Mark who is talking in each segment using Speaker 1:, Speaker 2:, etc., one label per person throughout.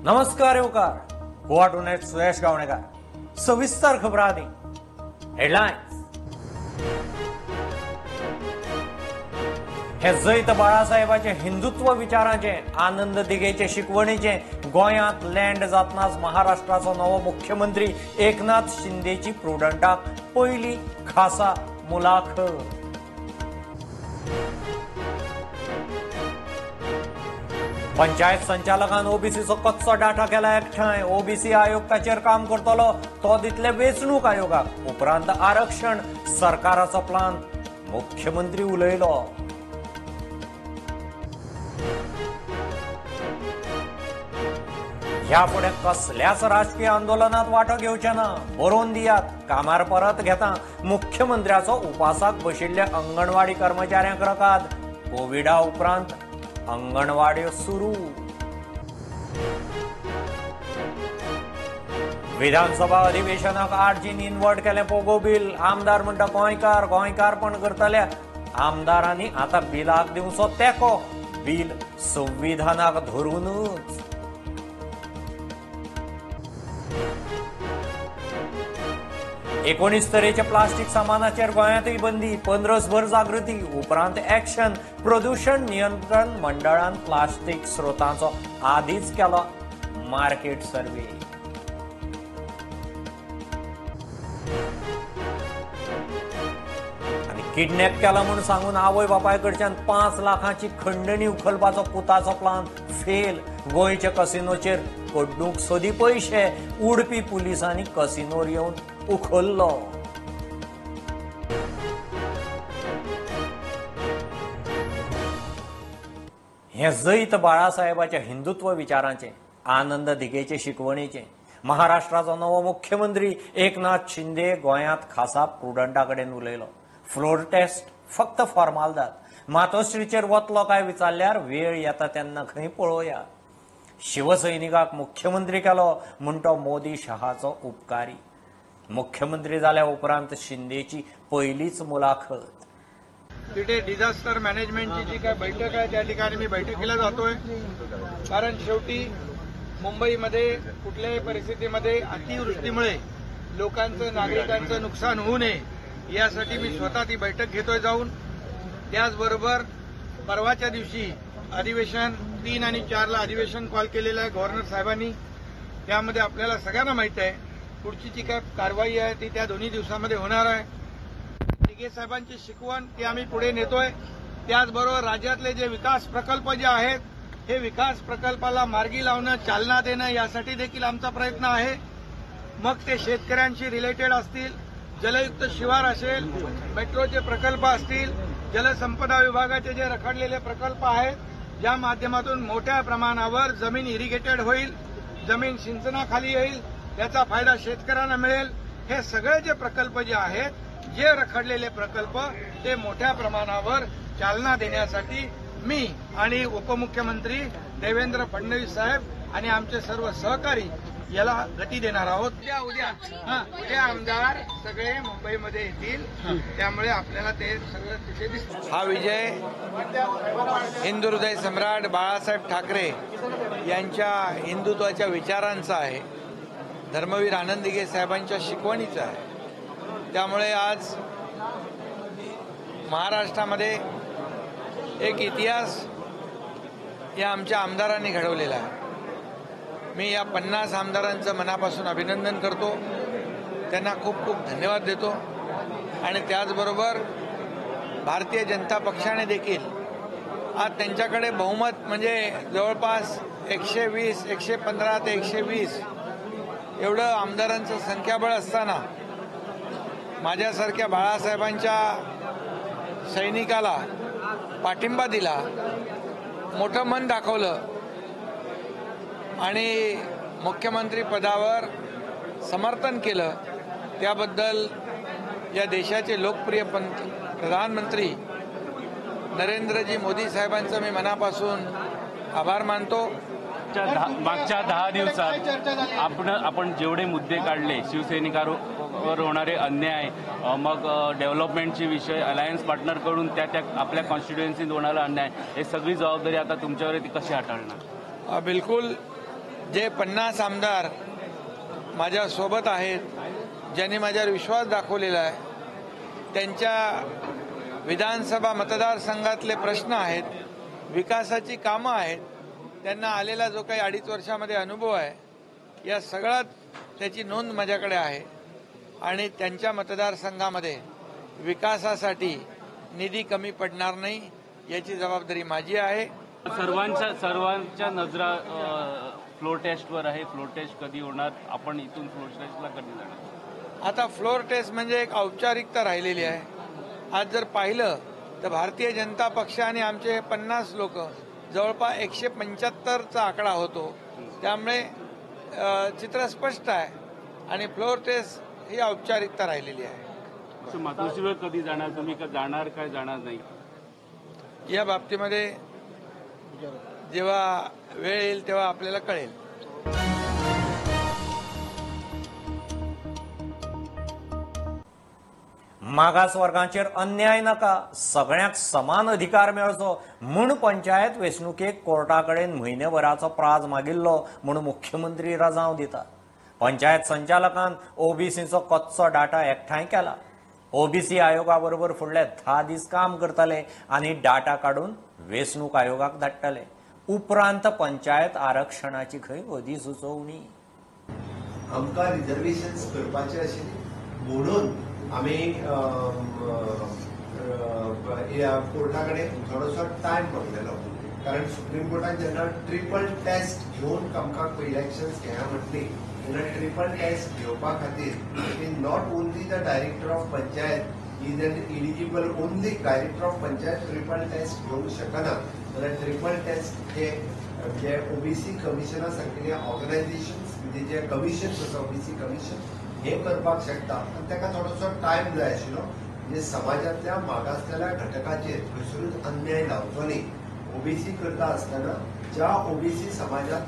Speaker 1: नमस्कार येवकार गोवा टुनायट सुयश गावणेकार. सविस्तर खबरां आदी हेडलायन्स. हे जैत बाळासाहेबाचे हिंदुत्व विचारांचे आनंद दिघेचे शिकवणीचे गोंयांत लँड जातनाच महाराष्ट्राचो नवो मुख्यमंत्री एकनाथ शिंदेची प्रुडंटाक पयली खासा मुलाखत. पंचायत संचालकान ओबीसीचो कच्चो डाटा केला एकठांय. ओबीसी आयोग ताचेर काम करतलो, तो दितले वेंचणूक आयोगाक. उपरांत आरक्षण सरकाराचो प्लान मुख्यमंत्री उलयलो. ह्या फुडें कसल्याच राजकीय आंदोलनात वांटो घेवचे ना, बरोवन दियात, कामार परत घेता. मुख्यमंत्र्याचो उपासाक बशिल्ल्या अंगणवाडी कर्मचाऱ्यांक रकाद. कोविडा उपरांत अंगणवाड्यो सुरू. विधानसभा अधिवेशनाक 8 जीन इन्वर्ट केलें पोगो बील. आमदार म्हणटा गोंयकार गोंयकारपण करतल्या आमदारांनी आतां बिलाक दिवचो तेंको. बील संविधानाक धरूनच. 19 तरेच्या प्लास्टीक सामानाचेर गोंयांतूय बंदी. 15भर जागृती, उपरांत एक्शन. प्रदूषण नियंत्रण मंडळान प्लास्टीक स्रोतांचो आदीच केलो मार्केट सर्वे. आनी किडनॅप केला म्हूण सांगून आवय बापाय कडच्यान 5 लाखांची खंडणी उखलपाचो पुताचो प्लान फेल. गोंयच्या कसिनोचेर कड्डूंक सोदी पयशे. उडपी पुलिसांनी कसिनोर येवन उखल्लो. हे जैत बाळासाहेबाच्या हिंदुत्व विचारांचे आनंद दिघेचे शिकवणीचे. महाराष्ट्राचो नवो मुख्यमंत्री एकनाथ शिंदे गोंयांत खासा प्रुडंटा कडेन उलयलो. फ्लोर टेस्ट फक्त फॉर्मालदाद. मातोश्रीचेर वतलो काय विचारल्यार वेळ येता तेन्ना खंय पळोवया. शिवसैनिकाक मुख्यमंत्री केलो म्हूण तो मोदी शहाचो उपकारी. मुख्यमंत्री जाल्या उपरांत शिंदेची पहिलीच मुलाखत.
Speaker 2: तिथे डिझास्टर मॅनेजमेंटची जी काय बैठक आहे त्या ठिकाणी मी बैठकीला जातोय, कारण शेवटी मुंबईमध्ये कुठल्याही परिस्थितीमध्ये अतिवृष्टीमुळे लोकांचं नागरिकांचं नुकसान होऊ नये यासाठी मी स्वतः ती बैठक घेतोय जाऊन. त्याचबरोबर परवाच्या दिवशी अधिवेशन 3 आणि 4 अधिवेशन कॉल केलेलं आहे गव्हर्नर साहेबांनी. त्यामध्ये आपल्याला सगळ्यांना माहित आहे पुढची जी काय कारवाई आहे ती त्या दोन्ही दिवसामध्ये होणार आहे. दिघे साहेबांची शिकवण ती आम्ही पुढे नेतोय. त्याचबरोबर राज्यातले जे विकास प्रकल्प जे आहेत हे विकास प्रकल्पाला मार्गी लावणं, चालना देणं यासाठी देखील आमचा प्रयत्न आहे. मग ते शेतकऱ्यांशी रिलेटेड असतील, जलयुक्त शिवार असेल, मेट्रोचे प्रकल्प असतील, जलसंपदा विभागाचे जे रखडलेले प्रकल्प आहेत ज्या माध्यमातून मोठ्या प्रमाणावर जमीन इरिगेटेड होईल, जमीन सिंचनाखाली येईल, त्याचा फायदा शेतकऱ्यांना मिळेल. हे सगळे जे प्रकल्प जे आहेत, जे रखडलेले प्रकल्प ते मोठ्या प्रमाणावर चालना देण्यासाठी मी आणि उपमुख्यमंत्री देवेंद्र फडणवीस साहेब आणि आमचे सर्व सहकारी याला गती देणार आहोत. उद्या आमदार सगळे मुंबईमध्ये येतील, त्यामुळे आपल्याला ते सगळं तिथे दिसतं. हा विजय हिंदू हृदय सम्राट बाळासाहेब ठाकरे यांच्या हिंदुत्वाच्या विचारांचा आहे, धर्मवीर आनंद दिघे साहेबांच्या शिकवणीचा आहे. त्यामुळे आज महाराष्ट्रामध्ये एक इतिहास या आमच्या आमदारांनी घडवलेला आहे. मी या 50 आमदारांचं मनापासून अभिनंदन करतो, त्यांना खूप खूप धन्यवाद देतो. आणि त्याचबरोबर भारतीय जनता पक्षाने देखील आज त्यांच्याकडे बहुमत म्हणजे जवळपास 120, 115 ते 120 एवढं आमदारांचं संख्याबळ असताना माझ्यासारख्या बाळासाहेबांच्या सैनिकाला पाठिंबा दिला, मोठं मन दाखवलं आणि मुख्यमंत्री पदावर समर्थन केलं, त्याबद्दल या देशाचे लोकप्रिय प्रधानमंत्री नरेंद्रजी मोदी साहेबांचं मी मनापासून आभार मानतो.
Speaker 3: मागच्या 10 दिवसात आपण जेवढे मुद्दे काढले, शिवसैनिकांवर होणारे अन्याय, मग डेव्हलपमेंटचे विषय, अलायन्स पार्टनरकडून त्या त्या आपल्या कॉन्स्टिट्युएन्सीत होणारा अन्याय, हे सगळी जबाबदारी आता तुमच्यावर ती कशी हाताळणार?
Speaker 2: बिलकुल, जे 50 आमदार माझ्यासोबत आहेत, ज्यांनी माझ्यावर विश्वास दाखवलेला आहे, त्यांच्या विधानसभा मतदारसंघातले प्रश्न आहेत, विकासाची कामं आहेत, त्यांना आलेला जो काही 2.5 वर्षामध्ये अनुभव आहे, या सगळ्यात त्याची नोंद माझ्याकडे आहे आणि त्यांच्या मतदारसंघामध्ये विकासासाठी निधी कमी पडणार नाही याची जबाबदारी माझी आहे.
Speaker 3: सर्वांच्या नजरा फ्लोर टेस्टवर आहे. फ्लोर टेस्ट कधी होणार, आपण इथून फ्लोर टेस्टला कधी जाणार?
Speaker 2: आता फ्लोर टेस्ट म्हणजे एक औपचारिकता राहिलेली आहे. आज जर पाहिलं तर भारतीय जनता पक्ष आणि आमचे 50 लोक जवळपास 175चा आकडा होतो, त्यामुळे चित्र स्पष्ट आहे आणि फ्लोर टेस्ट ही औपचारिकता राहिलेली आहे.
Speaker 3: मातोश्रीवर कधी जाणार तुम्ही, का जाणार काय जाणार नाही
Speaker 2: या बाबतीमध्ये जेव्हा वेळ येईल तेव्हा आपल्याला कळेल.
Speaker 1: मागास वर्गांचेर अन्याय नाका, सगळ्यांक समान अधिकार मेळचो म्हूण पंचायत वेंचणुकेक कोर्टा कडेन म्हयनेभराचो प्राज मागिल्लो म्हूण मुख्यमंत्री रजांव दिता. पंचायत संचालकान ओबीसीचो कच्चो डाटा एकठांय केला. ओबीसी आयोगा बरोबर फुडले 10 दीस काम करतले आनी डाटा काडून वेंचणूक आयोगाक धाडटले. उपरांत पंचायत आरक्षणाची खंय अधिसुचोवणी.
Speaker 4: आमकां रिजर्वेशन्स करपाचें आशिल्लें म्हणून आमी कोर्टा कडेन थोडोसो टायम मागलेलो, कारण सुप्रीम कोर्टान जेन्ना ट्रिपल टेस्ट घेवन आमकां इलेक्शन्स घेया म्हटली तेन्ना ट्रिपल टेस्ट घेवपा खातीर not only the director of panchayat is an eligible, only director of panchayat triple test घेवंक शकना. जाल्यार ट्रिपल टेस्ट हे जे ओबीसी कमिशना सारकिल्ले ऑर्गनायझेशन्स म्हणजे जे कमिशन्स आसा ओबीसी कमिशन हे करपाक शकता, आनी ताका थोडोसो टायम जाय आशिल्लो. म्हणजे समाजांतल्या मागासलेल्या घटकाचेर खंयसरूच अन्याय जावचो न्ही. ओबीसी करता आसतना ज्या ओबीसी समाजात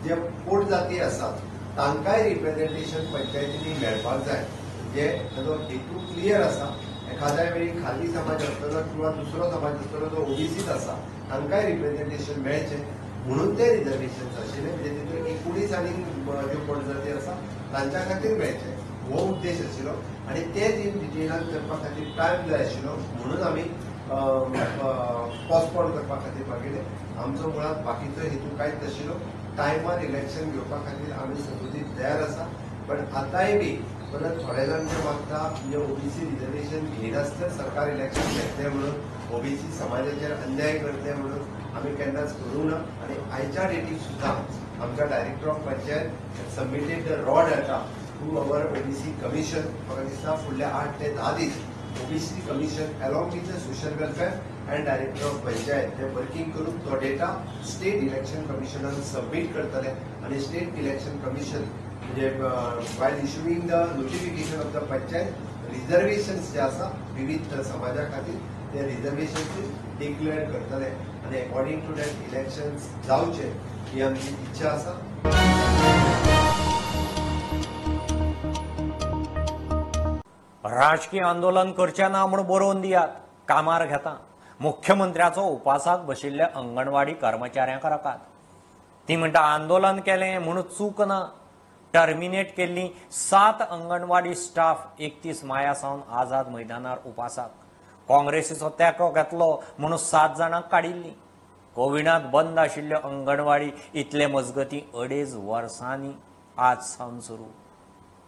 Speaker 4: जे पोट जाती आसात तांकांय रिप्रेझेंटेशन पंचायतींनी मेळपाक जाय. म्हणजे ताजो हेतू क्लियर आसा. एखाद्या वेळी खाली समाज आसतलो किंवा दुसरो समाज आसतलो जो ओबीसीत आसा तांकांय रिप्रेझेंटेशन मेळचें म्हणून ते रिजर्वेशन आशिल्लें. म्हणजे तितून 19 आनी ज्यो पोटजाती आसा तांच्या खातीर मेळचें हो उद्देश आशिल्लो आनी ते इन डिटेलान करपा खातीर टायम जाय आशिल्लो म्हणून आमी पोस्टपोन करपा खातीर मागिल्लें. आमचो मुळांत बाकीचो हेतू कांयच नाशिल्लो. टायमार इलेक्शन घेवपा खातीर आमी सदोदीत तयार आसा. पण आतांय बी परत थोडे जाण जे मागता म्हणजे ओबीसी रिजर्वेशन घेयनासतना सरकार इलेक्शन घेतलें म्हणून ओबीसी समाजाचेर अन्याय करतले म्हणून आमी केन्नाच करूंक ना. आनी आयच्या डेटीक सुद्दां आमच्या director of panchayat submitted the raw data to our OBC commission. म्हाका दिसता फुडल्या 8 ते 10 दीस OBC commission along with the social welfare and director of panchayat ते वर्किंग करून तो डेटा स्टेट इलेक्शन कमिशनान सबमीट करतले आनी स्टेट इलेक्शन कमिशन म्हणजे while issuing the notification of the panchayat reservations जे आसा विविध समाजा खातीर ते रिजर्वेशन्स डिक्लेअर करतले आनी अकॉर्डिंग टू that elections जावचे ही आमची इच्छा आसा.
Speaker 1: राजकीय आंदोलन करचें ना म्हूण बरोवन दियात, कामार घेता. मुख्यमंत्र्याचो उपासाक बशिल्ल्या अंगणवाडी कर्मचाऱ्यांक रकाद. ती म्हणटा आंदोलन केलें म्हूण चूक ना. टर्मिनेट केल्ली 7 अंगणवाडी स्टाफ 31 माया सावन आझाद मैदानार उपासाक. काँग्रेसीचो तेंको घेतलो म्हणून 7 जाणांक काडिल्ली. कोविडांत बंद आशिल्ल्यो अंगणवाडी इतले मजगती 2.5 वर्सांनी आज सावन सुरू.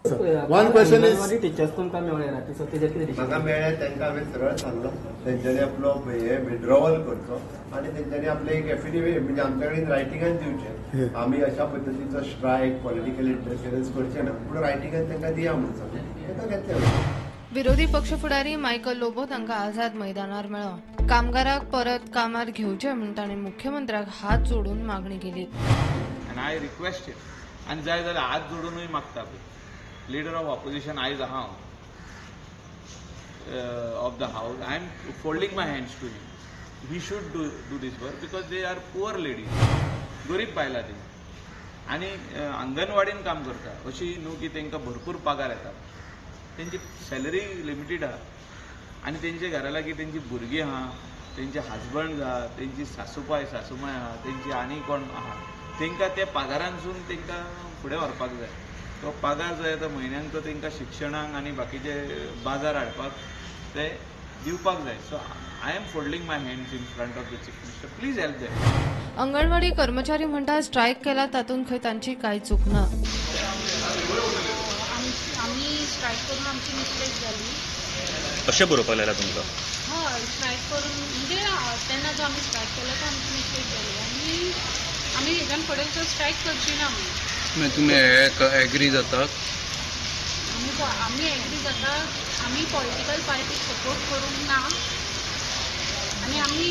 Speaker 5: One question is,
Speaker 6: teachers तुमकां मेळ्ळे ना, सो तेजेर कितें
Speaker 4: म्हाका मेळ्ळे तांकां हांवें सरळ सांगलो तेंच्यांनी आपलो हे विड्रॉवल करचो आनी तेंच्यांनी आपलें एक एफिडेवीट म्हणजे आमच्या कडेन रायटिंगान दिवचें, आमी अशा पद्दतीचो स्ट्रायक पॉलिटिकल इंटरफिरन्स करचे ना, पूण रायटिंगान तांकां दिया म्हणून सांगलें, तांकां घेतलें.
Speaker 7: विरोधी पक्ष फुडारी मायकल लोबो तांकां आझाद मैदानार मेळ्ळो. कामगाराक परत कामार घेवचे म्हूण ताणें मुख्यमंत्र्याक हात जोडून मागणी केली.
Speaker 8: आनी I request आनी जाय जाल्यार हात जोडूनय मागता. लीडर ऑफ ऑपोजिशन आयज आहा of the house, I am folding my hands to him. He should do this work because they are poor ladies, गरीब बायलां ती आनी अंगणवाडीन काम करता. अशी न्हू की तांकां भरपूर पगार येता, तेंची सॅलरी लिमिटेड आहा आनी तेंच्या घरा लागीं तेंची भुरगीं आहा, तेंचे हजबंड आहा, तेंची सासूपाय सासूमाय आहा, तेंची आनी कोण आहा. तांकां त्या पागारांसून तांकां फुडें व्हरपाक जाय. तो पागार जो येता म्हयन्यांक तो तांकां शिक्षणाक आनी बाकीचे बाजार हाडपाक ते दिवपाक जाय. So I am folding my hands in front of the chief minister, please help them.
Speaker 7: Anganwadi कर्मचारी म्हणटा स्ट्रायक केला तातूंत खंय तांची कांय चूक ना.
Speaker 9: आमी स्ट्रायक करून आमची मिस्टेक जाली
Speaker 10: अशें बरोवपाक लागला तुमकां?
Speaker 9: हय, स्ट्रायक करून म्हणजे तेन्ना जो आमी स्ट्रायक केलो तो आमची मिस्टेक जाली आनी आमी हेज्यान फुडें तो स्ट्रायक करची ना म्हणून.
Speaker 11: तुमी एग्री जाता?
Speaker 9: आमी एग्री जाता. आमी पॉलिटिकल पार्टीक सपोर्ट करूंक ना आनी आमी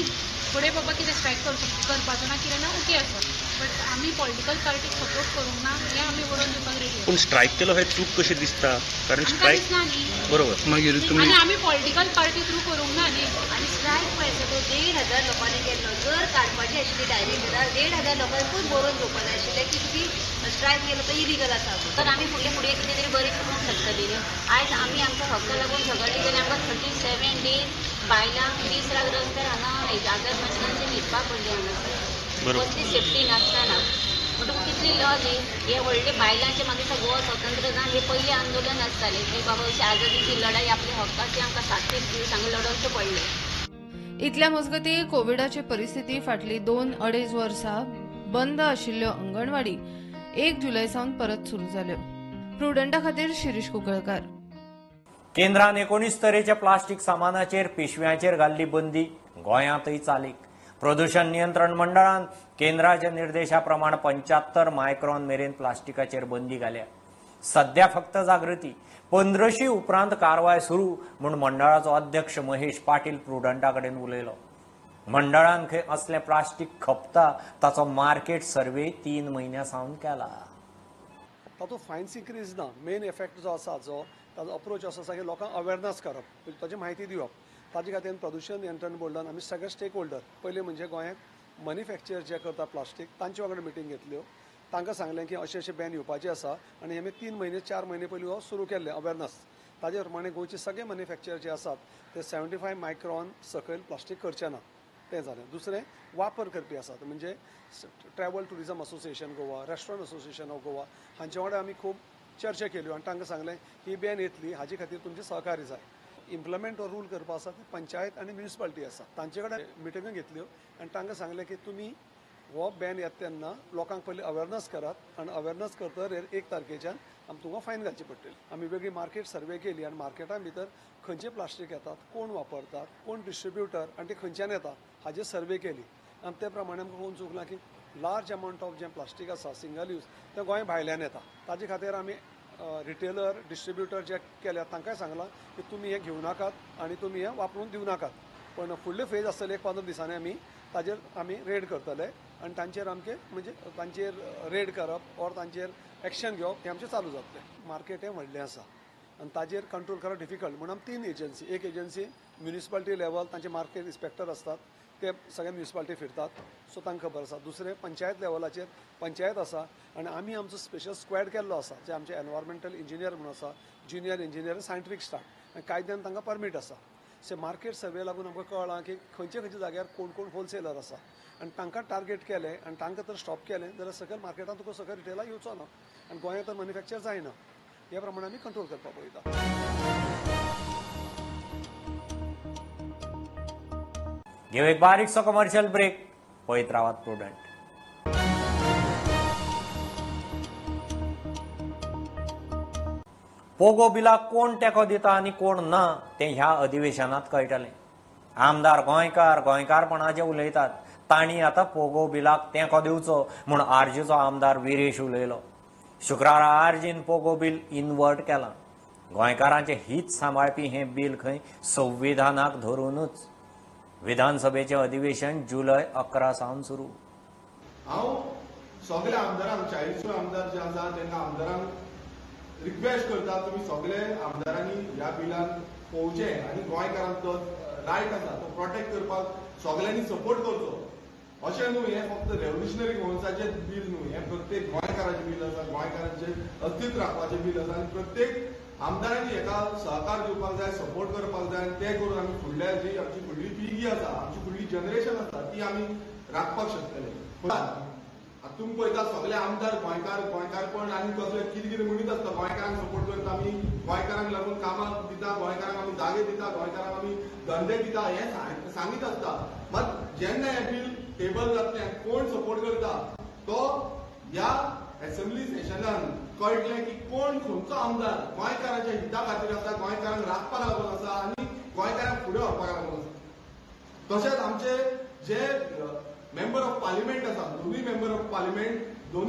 Speaker 9: फुडें बाबा कितें स्ट्रायक करपाचो ना कितें ना ओके आसा, बट आमी पॉलिटिकल पार्टीक सपोर्ट करूंक ना हें आमी बरोवन दिवपाक रेडी.
Speaker 10: पूण स्ट्रायक केलो हें चूक कशी दिसता? कारण स्ट्रायक
Speaker 9: दिसना न्ही,
Speaker 10: बरोबर.
Speaker 11: मागीर तुमी
Speaker 9: आनी आमी पॉलिटिकल पार्टी थ्रू करूंक ना न्ही.
Speaker 12: आनी स्ट्रायक पळय तो 1,500 लोकांनी केल्लो, जर काडपाची आशिल्ली डायरेक्ट जाल्यार 1,500 लोकांकूच बरोवन घेवपाक जाय आशिल्लें की तुमी स्ट्रायक केलो तो इलिगल आसा. तर आमी फुडले फुडें कितें तरी बरें करूंक शकतली न्ही. आयज आमी आमच्या हक्क लागून झगडली जाल्यार आमकां 37 डेज बायलांक 20 रात रस्त्यार हांगा आझाद मैदानाचेर न्हिदपाक पडली हांगासर, कसली सेफ्टी नासतना. म्हणटकूच कितली लज ही. हे व्हडले बायलांचे मागीर गोवा स्वतंत्र जावन हे पयलें आंदोलन आसतालें की बाबा अशी आझादीची लढाई आपल्या हक्काची आमकां 37 दीस हांगा लडोवचें पडलें.
Speaker 7: इतल्या मजगती कोविडाची परिस्थिती फाटली 2-2.5 वर्सां बंद आशिल्ल्यो अंगणवाडी 1 जुलय सावन परत सुरू जाल्यो. प्रुडंटा खातीर शिरीष कुंकळकार.
Speaker 1: केंद्रान 19 तरेच्या प्लास्टीक सामानाचेर पिशव्यांचेर घाल्ली बंदी गोंयांतय चालीक. प्रदूषण नियंत्रण मंडळान केंद्राच्या निर्देशा प्रमाण 75 मायक्रॉन मेरेन प्लास्टिकाचेर बंदी घाल्या. सध्या फक्त जागृती, 15 उपरांत कारवाय सुरू म्हूण मंडळाचो अध्यक्ष महेश पाटील प्रुडंटा कडेन उलयलो. मंडळान खंय असलें प्लास्टीक खपता ताचो मार्केट सर्वे 3 म्हयन्यां सावन केला.
Speaker 5: तातूंत फायन्स इन्क्रीज ना, मेन इफेक्ट जो आसा जो ताजो अप्रोच असो आसा की लोकांक अवेरनस करप, ताची म्हायती दिवप. ताजे खातीर प्रदूषण नियंत्रण बोर्डान आमी सगळे स्टेक होल्डर, पयलीं म्हणजे गोंयांत मॅन्युफॅक्चर जे करता प्लास्टीक तांचे वांगडा मिटींग घेतल्यो, तांकां सांगलें की अशें अशें बॅन येवपाचें आसा आनी आमी 3 म्हयने 4 म्हयने पयलीं हो सुरू केल्लें अवेरनस. ताजे प्रमाणे गोंयचे सगळे मॅन्युफॅक्चर जे आसात ते 75 मायक्रॉन सकयल प्लास्टीक करचे ना, तें जालें. दुसरें वापर करपी आसात म्हणजे travel tourism association Goa, restaurant association of Goa हांचे वांगडा आमी खूब चर्चा केल्यो आनी तांकां सांगलें ही बॅन येतली हाजे खातीर तुमचें सहकार्य जाय. इम्प्लिमेंट हो रूल करपा आसा ते पंचायत आनी म्युनिसिपालिटी आसा तांचे कडेन मिटिंगो घेतल्यो आनी तांकां सांगलें की तुमी हो बॅन येता तेन्ना लोकांक पयलीं अवेरनस करात आनी अवेरनस करतर 1 तारखेच्यान आमकां तुमकां फायन घालची पडटली. आमी वेगळी मार्केट सर्वे केली आनी मार्केटा भितर खंयचे प्लास्टीक येतात, कोण वापरतात, कोण डिस्ट्रिब्युटर आनी ते खंयच्यान येता हाजे सर्वे केली आनी ते प्रमाणे आमकां कळून चुकलां की लार्ज अमावंट ऑफ जें प्लास्टीक आसा सिंगल यूज तें गोंय भायल्यान येता. ताजे खातीर आमी रिटेलर डिस्ट्रिब्युटर जे केल्यात तांकांय सांगलां की तुमी हें घेवं नाकात आनी तुमी हें वापरून दिवं नाकात. पण फुडले फेज आसतले 1-15 दिसांनी आमी ताजेर आमी रेड करतले आनी तांचेर आमचे म्हणजे तांचेर रेड करप ऑर तांचेर एक्शन घेवप हें आमचें चालू जातलें. मार्केट हें व्हडलें आसा आनी ताजेर कंट्रोल करप डिफिकल्ट म्हणून आमी 3 एजन्सी, एक एजन्सी म्युनिसिपालिटी लेवल तांचे मार्केट इन्स्पेक्टर आसतात ते सगळे म्युनिसिपालिटी फिरतात सो तांकां खबर आसा. दुसरें पंचायत लेवलाचेर पंचायत आसा आनी आमी आमचो स्पेशल स्क्वॅड केल्लो आसा जे आमचे एनवायरमेंटल इंजिनियर म्हणून आसा, ज्युनियर इंजिनियर, सायंटिफीक स्टाफ आनी कायद्यान तांकां परमीट आसा. सो मार्केट सर्वे लागून आमकां कळ्ळां की खंयचे खंयच्या जाग्यार कोण कोण होलसेलर आसा आनी तांकां टार्गेट केलें आनी तांकां तर स्टॉप केलें जाल्यार सकयल मार्केटांत तुका सकयल रिटेलाक येवचो ना आनी गोंयांत तर मॅन्युफॅक्चर जायना. ह्या प्रमाणे आमी कंट्रोल करपाक पळयता.
Speaker 1: घेऊ एक बारीकसो कमर्शियल ब्रेक, पळयत रावात प्रुडंट. पोगो बिलाक कोण तेंको दिता आनी कोण ना तें ह्या अधिवेशनात कळटलें. आमदार गोंयकार गोंयकारपणाचे उलयतात, तांणी आतां पोगो बिलाक तेंको दिवचो म्हूण आरजीचो आमदार विरेश उलयलो. शुक्रारा आरजीन पोगो बील इनवर्ट केलां. गोंयकारांचें हित सांबाळपी हें बील खंय संविधानाक धरूनच. विधानसभेचें अधिवेशन जुलय 11 सावन सुरू.
Speaker 13: हांव सगळ्या आमदारांक, 40 आमदार जे आसा तांकां आमदारांक रिक्वेस्ट करता, तुमी सगळे आमदारांनी ह्या बिलान पळोवचें आनी गोंयकारांक जो रायट आसा तो प्रोटेक्ट करपाक सगळ्यांनी सपोर्ट करचो. अशें न्हू हें फक्त रेव्होल्युशनरी गोवन्साचें बील न्हू, हें प्रत्येक गोंयकाराचें बील आसा, गोंयकारांचें अस्तित्व राखपाचें बील आसा आनी प्रत्येक आमदारांनी हेका सहकार दिवपाक जाय, सपोर्ट करपाक जाय आनी तें करून आमी फुडल्या जी आमची फुडली पिळगी आसा, आमची फुडली जनरेशन आसा ती आमी राखपाक शकतले. आतां तुमी पळयता सगळे आमदार गोंयकार गोंयकारपण आनी कसले कितें कितें म्हणीत आसता, गोंयकारांक सपोर्ट करता आमी, गोंयकारांक लागून कामां दिता, गोंयकारांक आमी जागे दिता, गोंयकारांक आमी धंदे दिता, हें सांगीत आसता. मात जेन्ना हें बील टेबल जातलें कोण सपोर्ट करता तो ह्या एसेंब्ली सेशनान कळटलें की कोण खंयचो आमदार गोंयकारांच्या हिता खातीर आसा, गोंयकारांक राखपाक लागून आसा आनी गोंयकारांक फुडें व्हरपाक लागून आसा. तशेंच आमचे जे मेंबर ऑफ पार्लिमेंट आसा, दोनूय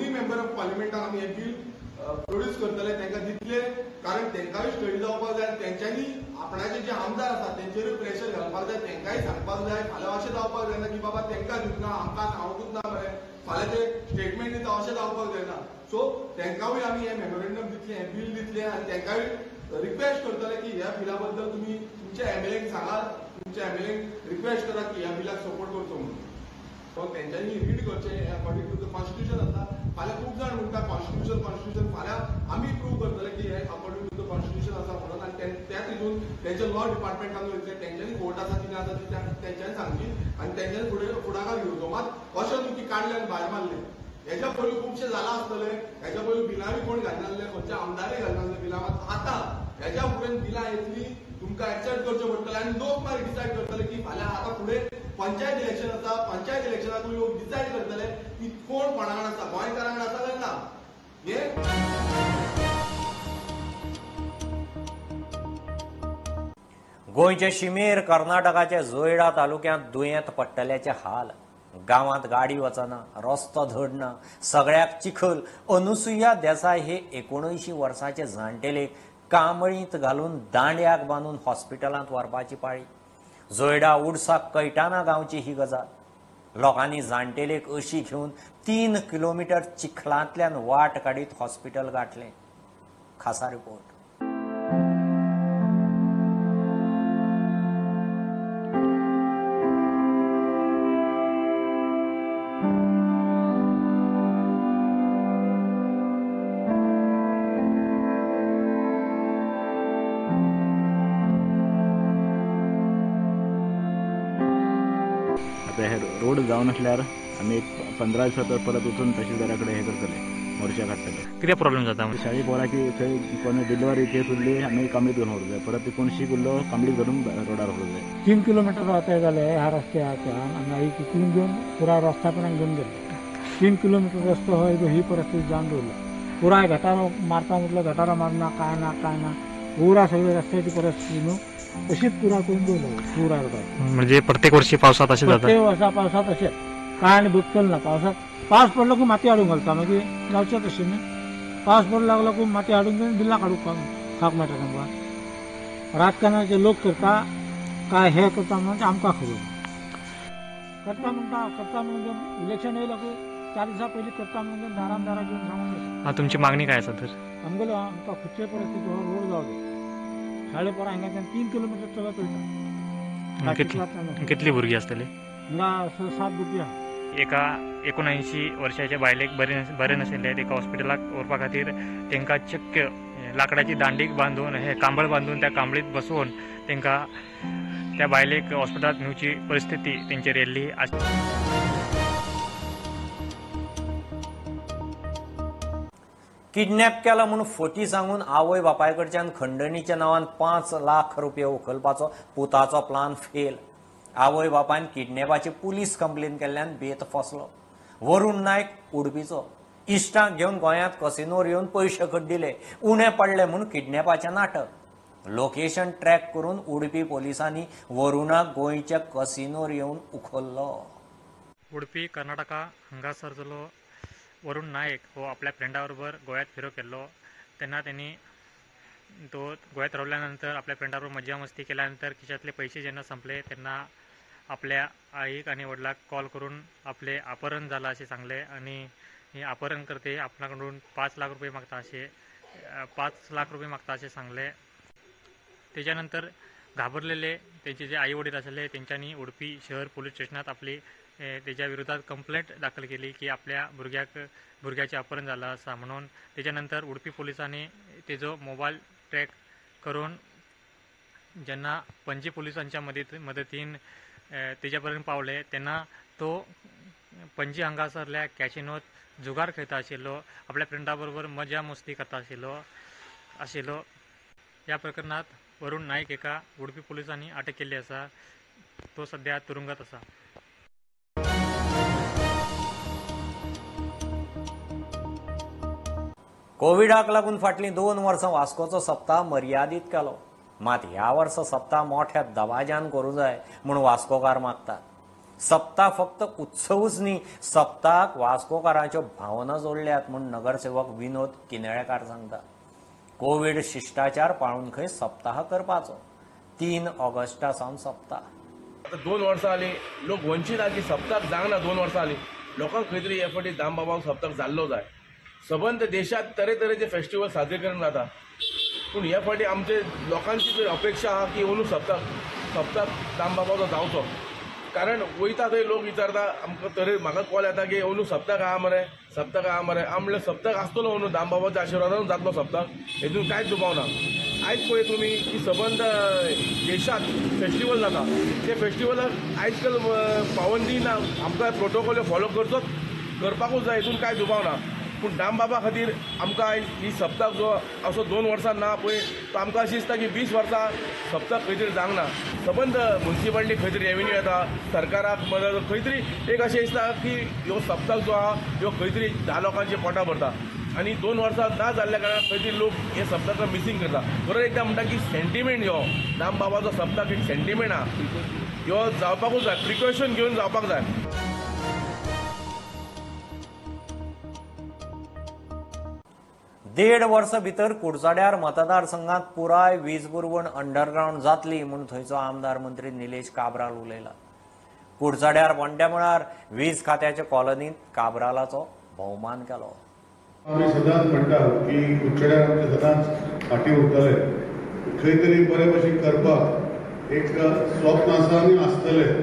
Speaker 13: मेंबर ऑफ पार्लिमेंटाक आमी हें बील प्रोड्यूस करतले, तांकां दितले, कारण तांकांय स्टडी जावपाक जाय, तेंच्यांनी आपणाचे जे आमदार आसा तेंचेरूय प्रेशर घालपाक जाय, तांकांय सांगपाक जाय. फाल्यां अशें जावपाक जायना की बाबा तांकां दिवंक ना, आमकां सांगूंकच ना मरे, फाल्यां ते स्टेटमेंट दिता, अशें जावपाक जायना. सो तांकांय आमी हें मेमोरेंडम दितले, हें बील दितले आनी तांकांय रिक्वेस्ट करतले की ह्या बिला बद्दल तुमी तुमच्या एमएलएक सांगा, तुमच्या एमएलएक रिक्वेस्ट करा की ह्या बिलाक सपोर्ट करचो म्हणून. तेंच्यांनी रीड करचें हें अकॉर्डिंग टू the constitution आसा. फाल्यां खूब जाण म्हणटा कॉन्स्टिट्युशन कॉन्स्टिट्युशन, फाल्यां आमी प्रूव करतले की हें अकॉर्डिंग टू the constitution आसा म्हणून. आनी त्याच हितून तेंच्या लॉ डिपार्टमेंटान वयतले, तेंच्यांनी कोर्ट आसा कितें आसा ती तेंच्यांनी सांगची आनी तेंच्यांनी फुडें फुडाकार घेवचो. मात अशें न्हू की काडले आनी भायर मारले. हेच्या पयलीं खुबशें जालां आसतलें, हेच्या पयलीं बिलांय कोण घालनासले, खंयच्या आमदारय घालनासले बिलां. मात आतां हेच्या फुडें बिलां येतली, तुमकां एक्सेप्ट करचें पडटलें आनी लोक मागीर डिसायड करतले की फाल्यां आतां फुडें पंचायत इलेक्शन आसा, पंचायत इलेक्शनाकूय लोक डिसायड करतले की कोण कोणा कडेन आसा, गोंयकारां कडेन आसा काय ना. हे
Speaker 1: गोंयचे शिमेर कर्नाटकाच्या जोयडा तालुक्यांत दुयेंत पडटल्याचे हाल. गांवांत गाडी वचना, रस्तो धड ना, सगळ्याक चिखल. अनुसुया देसाय हे 79 वर्साचे जाणटेलेक कांबळींत घालून दांड्याक बांदून हॉस्पिटलांत व्हरपाची पाळी. जोयडा उडसा कैटाना गांवची ही गजाल. लोकांनी जाणटेलेक अशी घेवन 3 किलोमिटर चिखलांतल्यान वाट काडीत हॉस्पिटल गांठलें. खासा रिपोर्ट.
Speaker 14: हे रोड जावन आसल्यार आमी एक 15 दिसां तर परत वचून तहसीलदारा कडेन हें करतले, मोर्चा काडटले.
Speaker 10: कितें प्रॉब्लेम जाता?
Speaker 14: शाळी पोराची थंय कोण डिलिव्हरी केस उरली, आमी कांबळीत घेवन व्हरूंक जाय, परत कोण शीक उरलो कांबळीत धरून रोडार व्हरूंक जाय.
Speaker 15: 3 किलोमिटर वता जाले ह्या रस्त्याच्यान आनी तितून घेवन पुराय रस्त्या पर्यंत घेवन गेले. 3 किलोमिटर रस्तो हो ही परिस्थिती जावन दवरल्या. पुराय गटारो मारता म्हटल्यार गटारो मारना, काय ना काय ना, पुरा सगळी रस्त्याची परिस्थिती न्हू अशीच पुरा करून दवरल्या पुरा रोडार.
Speaker 10: म्हणजे प्रत्येक वर्षी पावसात अशें जाता?
Speaker 15: प्रत्येक वर्सा पावसात अशें काय आनी बदकल ना. पावसात पावस पडलो की माती हाडूंक घालता, मागीर जावचें तशें न्ही. पावस पडलो लागलो की माती हाडून घेवन बिल्लां काडूंक खावंक मेळटा तांकां. राजकारणाचे लोक करता काय हे करता म्हणून आमकां खबर करता म्हणटा, करता म्हणून इलेक्शन येयलो की 4 दिसां पयलीं करता म्हणून दारान दारां घेवन सांगून.
Speaker 10: तुमची मागणी काय आसा तर?
Speaker 15: आमगेलो आमकां खंयचे परिस्थिती हो रोड जावं जाय. शाळे पोरां हांगाच्यान 3 किलोमिटर चलत वयता.
Speaker 10: कितली भुरगीं आसतली?
Speaker 15: हांगा 6-7 भुरगीं आहा.
Speaker 10: एका 79 वर्साच्या बायलेक बरें नाशिल्लें, तेका हॉस्पिटलाक व्हरपा खातीर तांकां चक्क लांकडाची दांडीक बांदून हे कांबळ बांदून त्या कांबळीत बसोवन तांकां त्या बायलेक हॉस्पिटलांत नेवची परिस्थिती तेंचेर येयल्ली.
Speaker 1: किडनॅप केला म्हूण फटी सांगून आवय बापाय कडच्यान खंडणीच्या नांवान 5 लाख रुपये उखलपाचो पुताचो प्लान फेल. आवय बापायन किडनॅपाची पुलीस कंप्लेन केल्ल्यान बेत फसलो. वरुण नायक उडपीचो इश्टांक घेवन गोंयांत कसिनोर येवन पयशे कड्डिले, उणे पडले म्हूण किडनॅपाचें नाटक. लोकेशन ट्रॅक करून उडपी पोलिसांनी वरुणाक गोंयच्या कसिनोर येवन उखल्लो.
Speaker 10: उडपी कर्नाटका हांगासर जालो वरुण नायक हो आपल्या फ्रेंडा बरोबर गोव्यात फिरो केल्लो. तेन्ना त्यांनी तो गोव्यात रावल्या नंतर आपल्या फ्रेंडा बरोबर मजा मस्ती केल्यानंतर खिशातले पैसे जेन्ना संपले तेन्ना आपल्या आईक आणि वडिलाक कॉल करून आपले अपहरण झालं असे सांगले आणि हे अपहरण करते आपणाकडून 5 लाख रुपये मागता असे 5 लाख रुपये मागता असे सांगले. त्याच्यानंतर घाबरलेले त्यांचे जे आई वडील असले त्यांच्यानी उडपी शहर पोलीस स्टेशनात आपली त्याच्या विरोधात कंप्लेंट दाखल केली की आपल्या भुरग्याचे अपहरण झालं असा म्हणून. त्याच्यानंतर उडपी पोलिसांनी तेजो मोबाईल ट्रॅक करून जेन्ना पणजी पोलिसांच्या मदतीन तेज्या पर्यंत पावले तेन्ना तो पणजी हांगासरल्या कॅसिनोत जुगार खेळता आशिल्लो, आपल्या फ्रेंडा बरोबर मजा मस्ती करता आशिल्लो। ह्या प्रकरणात वरुण नाईक एका उडपी पुलिसांनी अटक केल्ली आसा। तो सध्या तुरुंगात आसा।
Speaker 1: कोविडाक लागून फाटलीं 2 वर्सां वास्कोचो सप्ताह मर्यादीत केलो, मात ह्या वर्सा सप्ताह मोठ्या दबाज्यान करूं जाय म्हूण वास्कोकार मागतात। सप्ताह फक्त उत्सवूच न्ही, सप्ताहाक वास्कोकारांच्यो भावना जोडल्यात म्हूण नगरसेवक विनोद किनेळेकार सांगता। कोविड शिश्टाचार पाळून खंय सप्ताह करपाचो। 3 ऑगस्टा सावन सप्ताह।
Speaker 16: आतां 2 वर्सां जालीं लोक वंचीत आहा की सप्ताक जावंक ना। 2 वर्सां जालीं लोकांक खंय तरी हे फावटी दामबाबाक सप्ताक जाल्लो जाय। सबंद देशात तरेतरेचे फेस्टिवल सादरीकरण जाता, पूण हे फावटी आमचे लोकांची जर अपेक्षा आहा की अंदू सप्ताक सप्ताक दामबाबाचो जावचो। कारण वयता थंय लोक विचारता आमकां, तरे म्हाका कॉल येता की अंदू सप्ताक आहा मरे, सप्ताक आहा मरे। हांव म्हणलें सप्ताक आसतलो अंदू, दामबाबाच्या आशिर्वादान जातलो सप्ताक, हेतून कांयच दुबाव ना। आयज पळय तुमी की सबंद देशात फेस्टिवल जाता, ते फेस्टिवलाक आयज काल पाबंदी ना, आमकां प्रोटोकॉल फॉलो करचोच करपाकूच जाय, हेतून कांय दुबाव ना। पूण दामबाबा खातीर आमकां आयज ही सप्ताक जो असो 2 वर्सां ना पळय, तो आमकां अशें दिसता की 20 वर्सां सप्ताक खंय तरी जावंक ना। सबंद मुन्सिपालिटी खंय तरी रेवेन्यू येता, सरकाराक मदत, खंय तरी एक अशें दिसता की ह्यो सप्ताक जो आहा ह्यो खंय तरी 10 लोकांची पोटां भरता आनी 2 वर्सां ना जाल्ल्या कारणान खंय तरी लोक हे सप्तकाक मिसींग करता। बरोबर एकदां म्हणटा की सेंटिमेंट, ह्यो दामबाबाचो सप्ताक एक सेंटिमेंट आहा, ह्यो जावपाकूच जाय, प्रिकॉशन घेवन जावपाक जाय।
Speaker 1: 1.5 वर्सां भितर कुडचड्यार मतदारसंघात पुराय वीज पुरवण अंडरग्रावंड जातली म्हूण थंयचो आमदार मंत्री निलेश काब्राल उलयला। कुडचड्यार बोंड्या मळार वीज खात्याच्या कॉलनीत काब्रालाचो भोवमान केलो।
Speaker 17: आमी सदांच म्हणटा की कुडचड्यार आमचे सदांच फाटीं उरतले, खंय तरी बरे भशेन करपाक एक स्वप्न आसा आनी आसतलें,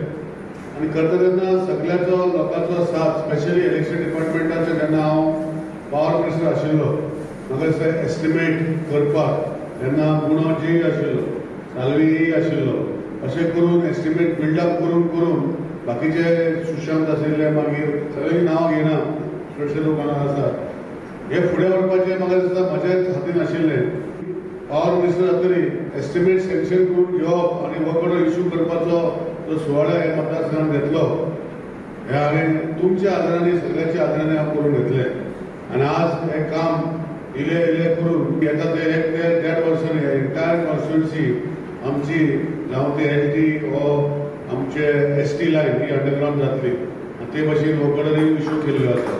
Speaker 17: आनी करता तेन्ना सगळ्याचो लोकांचो साथ, स्पेशली इलेक्शन डिपार्टमेंटाचो जेन्ना हांव पावर मिनिस्टर आशिल्लो म्हाका दिसता एस्टिमेट करपाक तेन्ना गुणो जी आशिल्लो, साल्वी आशिल्लो, अशें करून एस्टिमेट बिल्डअप करून करून बाकीचे सुशांत आशिल्ले, मागीर सगळीं नांवां घेयना, चडशे लोक हांगा आसात, हे फुडें व्हरपाचें म्हाका दिसता म्हज्याच हातीन आशिल्लें। पावर मिनिस्टर जातरी एस्टिमेट सँक्शन करून घेवप आनी वर्क ऑर्डर इशू करपाचो जो सुवाळो हे मतदारसंघान घेतलो, हे हांवें तुमच्या आदारांनी सगळ्यांच्या आदारांनी हांव करून घेतलें। आनी आज हें काम इल्लें इल्लें करून येता ते 1 ते 1.5 वर्सांनी एंटायर कॉन्स्टिट्युएन्सी आमची जावं ते एल टी वो आमचे एस टी लायन ही अंडरग्रावंड जातली आनी ते भशेन वर्क ऑर्डरूय इशू केल्ल्यो आसा।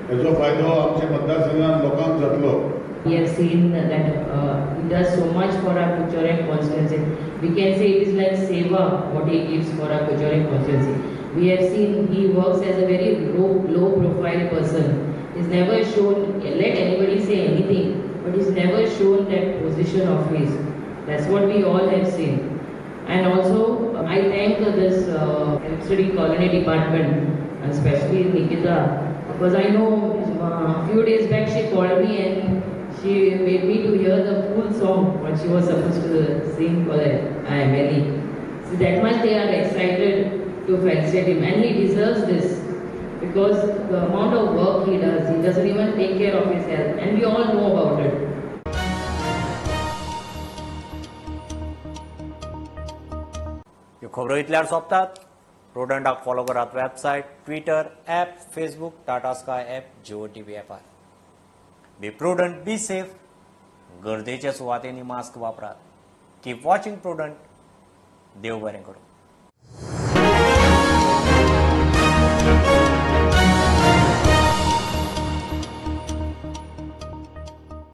Speaker 17: हेजो फायदो आमच्या मतदारसंघान लोकांक जातलो।
Speaker 18: We have seen that he does so much for our Curchorem constituency. We can say it is like seva what he gives for our Curchorem constituency. We have seen he works as a very low profile person. He's never shown, let anybody say anything, but he's never shown that position of his. That's what we all have seen. And also, I thank this Electricity Colony Department, and especially Nikita, because I know a few days back she called me and she made me to hear the full song what she was supposed to sing for the IMLE. So that much they are excited to felicitate him, and he deserves this because the amount of work he does, he doesn't even take care of his health, and we all know about it.
Speaker 1: ह्यो खबरो इतल्यार सोंपतात। प्रुडंटाक follow करात website, Twitter, app, Facebook, Tata Sky app, Jio TV ॲपार। Be prudent, be safe. गर्देच्या सुवातेंनी mask वापरात। Keep watching Prudent. देव बरें करूं।